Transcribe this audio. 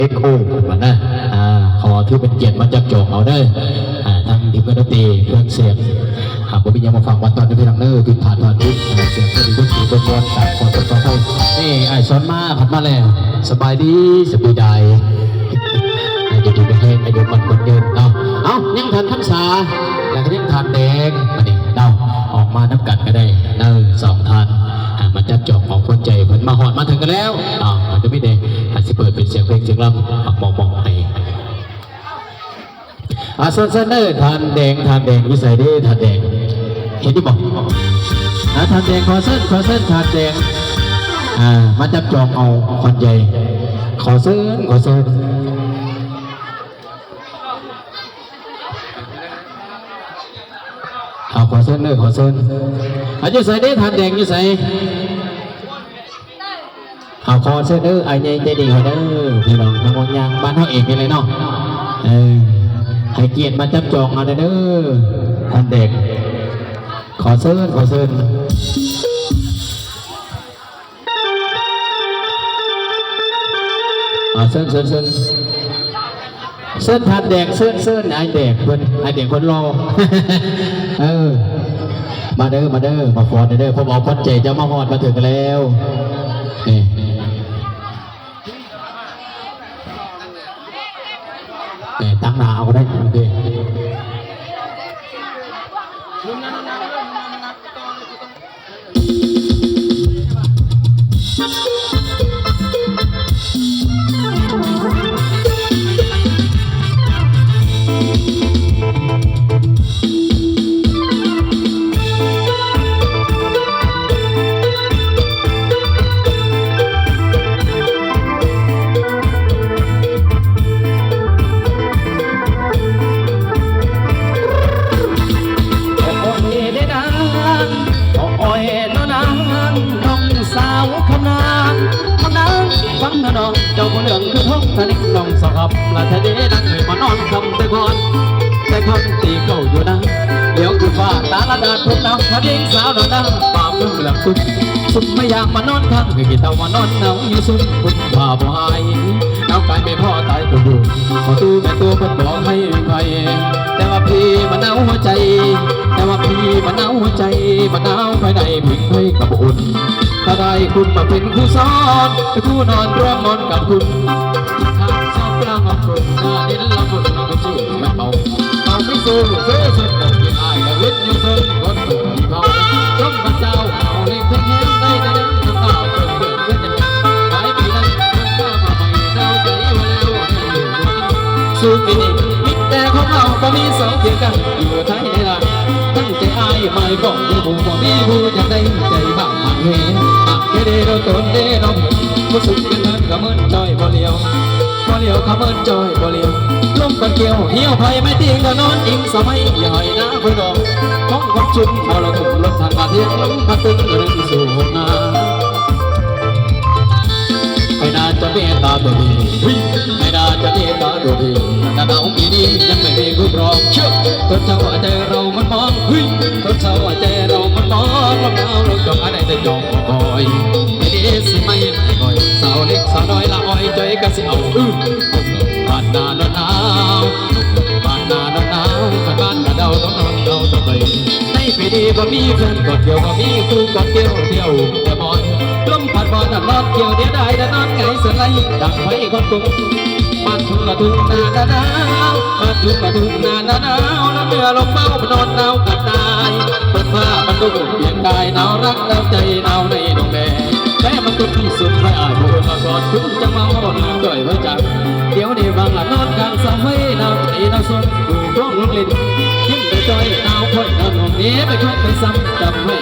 ເອັກໂອ ເພິ່ນວ່ານະ ອ່າ ຂໍຖືເປັນກຽດມາຈັບຈອງເອົາເດີ ອ່າ ທັງທີມງານດົນຕີ ເຄື່ອງສຽງ ອ່າ ບໍ່ມີຫຍັງມາຝາກມາຕ້ອນເດີພີ່ນ້ອງເດີ ຜິດພາດພາດຜິດ ອ່າ ສຽງເພິ່ນເບິ່ງດີເບິ່ງບອນ ຕາມຂໍໂທດຂໍອະໄພ ນີ້ອ້າຍສອນມາ ເພິ່ນມາແລ້ວ ສະບາຍດີ ສະບີດາຍ ອ່າ ຢູ່ດີມີແຮງ ອາຍຸໝັ້ນຂວັນຍືນ ເອົາ ເອົາ ຍັງທັນພັນສາ ແລ້ວກໍຍັງທ່ານແດງ ບັດນີ້ ເອົາ ອອກມານຳກັນກໍໄດ້ເດີ ສອງທ່ານ ອ່າ ມາຈັບຈອງຂອງຂວັນໃຈ ເພິ່ນມາຮອດມາເຖິງກັນແລ້ວ ເອົາ ອາດຈະມີແດ່ ອາດຊິເປີດເປັນສຽງເພງສຽງລຳ ມອບ ມອບໃຫ້ ອ່າ ເຊີນ ເຊີນເດີ ທ່ານແດງ ທ່ານແດງຢູ່ໃສເດ ທ່ານແດງ ເຫັນຢູ່ບໍ່? ອ່າ ທ່ານແດງ ຂໍເຊີນ ຂໍເຊີນ ທ່ານແດງ ອ່າ ມາຈັບຈອງເອົາຂວັນໃຈ ຂໍເຊີນ ຂໍເຊີນ. ເອົາ ຂໍເຊີນເດີ ຂໍເຊີນ ເອົາ ຢູ່ໃສເດ ທ່ານແດງຢູ່ໃສ? ເອົາ ຂໍເຊີນເດີ ອ້າຍໃຫຍ່ໃຈດີເຮົາເດີ ພີ່ນ້ອງທາງວັງຍາງ ບ້ານເຮົາເອງນີ້ແຫຼະເນາະ ເອີ ໃຫ້ກຽດມາຈັບຈອງເອົາແດ່ເດີ ທ່ານແດງ ຂໍເຊີນ ຂໍເຊີນ. ອ່າ ເຊີນ ເຊີນ ເຊີນ ເຊີນທ່ານແດງ ເຊີນ ເຊີນອ້າຍແດງເພິ່ນ ອ້າຍແດງຄົນຫຼໍ່ ເອີ ມາເດີ ມາເດີ ມາຟ້ອນເດີ ເພາະວ່າຂວັນໃຈເຈົ້າມາຮອດມາເຖິງແລ້ວ ນີ້ ນີ້ ຕັ້ງໜ້າເອົາກໍໄດ້ ໂອເຄ. ໂອ້ຍເດ້ນາງ ໂອ້ຍເນາະນາງ ນ້ອງສາວຄຳນາງ ມານັ່ງຟັງນະນ້ອງ ເຈົ້າບໍ່ເລື່ອງຄືທອງທະນິງ ນ້ອງສາວຄຳລະທະເດ ນາງເຄີຍມານອນຄຳແຕ່ກ່ອນ ແຕ່ຄຳຕີເຂົ້າຢູ່ນາ ຫຼຽວຄືຟ້າຕາລະດາດພົບນາງ ທະເດສາວນອນນາ ປາບເມືອງເຫຼືອງຄຸນ ຊຸມມາຢາມມານອນຄ້າງ ໃຫ້ຂີ້ເຕົ່າມານອນໜາວຢູ່ຊຸມ ຄຸນຜ້າບໍ່ຫາຍ ໜາວກາຍແມ່ພໍ່ຕາຍຕົວຢູ່ ພໍ່ຕູ້ແມ່ໂຕເພິ່ນບໍ່ໃຫ້ໄຜ ແຕ່ວ່າພີ່ມາໜາວຫົວໃຈ ແຕ່ວ່າພີ່ມາໜາວຫົວໃຈ ມາໜາວພາຍໃນພິງໄພກໍບໍ່ອຸ່ນ ຖ້າໄດ້ຄຸນມາເປັນຄູສອນ ເປັນຄູນອນຮ່ວມນອນກັບຄຸນ ຖ້າຊອບກາງອອກຄົນ ມາເຫັນລະຄົນມາສູ້ແມ່ນເມົາ ເມົາໄປສູ້ເສືອສຸດ ເປັນອ້າຍກໍເຫັນຢູ່ເຊິ່ງຄົນ ສູ່ປີນີ້ມີແຕ່ຂອງເຮົາບໍ່ມີສອງຄຽງກັນຢູ່ໄທລາວ ຕັ້ງໃຈອ້າຍໝາຍປ້ອງຢູ່ ບໍ່ມີຜູ້ຢາກໄດ້ໃຈບ້ານເຮົ ຫາກແຕ່ເດໂດນຕົນເດນ້ອງ ບໍ່ສຸກເປັນເງິນກະເມີນຈ້ອຍບໍ່ຫຼຽວ ບໍ່ຫຼຽວກະເມີນຈ້ອຍບໍ່ຫຼຽວ ລົມກອດກ່ຽວ ຫ່ຽວໄພໄມ້ຕີງກະນອນອີງສະໄໝ ຢ່າໃຫ້ໜາວເພິ່ນດອກ ຂອງຄວາມຊຸມ ມໍລະດົກລົມທາງອາທຽນ ລົມພັດຕຶງກະດຶງສູ່ຫົວໜ້າ ໃຫ້ໜ້າຈະເມດຕາຕົວດີ ໃຫ້ໜ້າຈະເມດຕາຕົວດີ ໜ້າໜາວປີນີ້ຍັງໄມ່ມີຜູ້ຄອງ ເຊີ ຕົ້ນເຊົາໃຈເຮົາມັນມອງ ເຮີ້ຍ ຕົ້ນເຊົາໃຈເຮົາມັນມອງ ລົມໜາວລົມຈອງ ອາໄດ້ແຕ່ຈອງຄອຍ ໃຫ້ດີຊິໄມ່ໃຫ້ຄອຍ ສາວເລັກສາວນ້ອຍລະອ້ອຍຈ່ອຍກະຊິເອົາ ອື ບ້ານນານອນໜາວ ບ້ານນານອນໜາວ ບ້ານນາເດົາ ຕ້ອງນອນເດົາຕໍ່ໄປ ໃນປີນີ້ບໍ່ມີແຟນກອດກ່ຽວ ບໍ່ມີຄູ່ກອດກ່ຽວ ທ່ຽວແຕ່ມອນ ລົມພັດບໍ່ນອນນອນກ່ຽວ ດຽວດາຍດານອນຫງາຍສະໄລ ດັ່ງໄຟຄວັນກຸງ ບ້ານທຸ່ງນາທຸ່ງນາໜາວ ບ້ານທຸ່ງນາທຸ່ງນາໜາວ ລະເມື່ອລົມເບົາມານອນໜາວກັບຕາຍ ເປີດຟ້າມັນດຸປ່ຽນກາຍ ໜາວຮັກໜາວໃຈ ໜາວໃນດົງແດ ແຕ່ມັນຕົກທີ່ສຸດ ໃຫ້ອ້າຍຜູ້ອື່ນມາກອດ ຄຸນຈະມາຮອດ ຈ່ອຍໄວ້ຈັກ ດຽວນີ້ຫວັງລະນອນກາງສາຍ ໜາວໃຈໜາວສົມ ຢູ່ໂຮງໂຮງຫຼິ້ນ ກິນໄປຈ່ອຍ ໜາວຂ້ອຍນອນຫ້ອງນີ້ ໄປເຄີຍໄປຊ້ຳ ຈຳໄວ້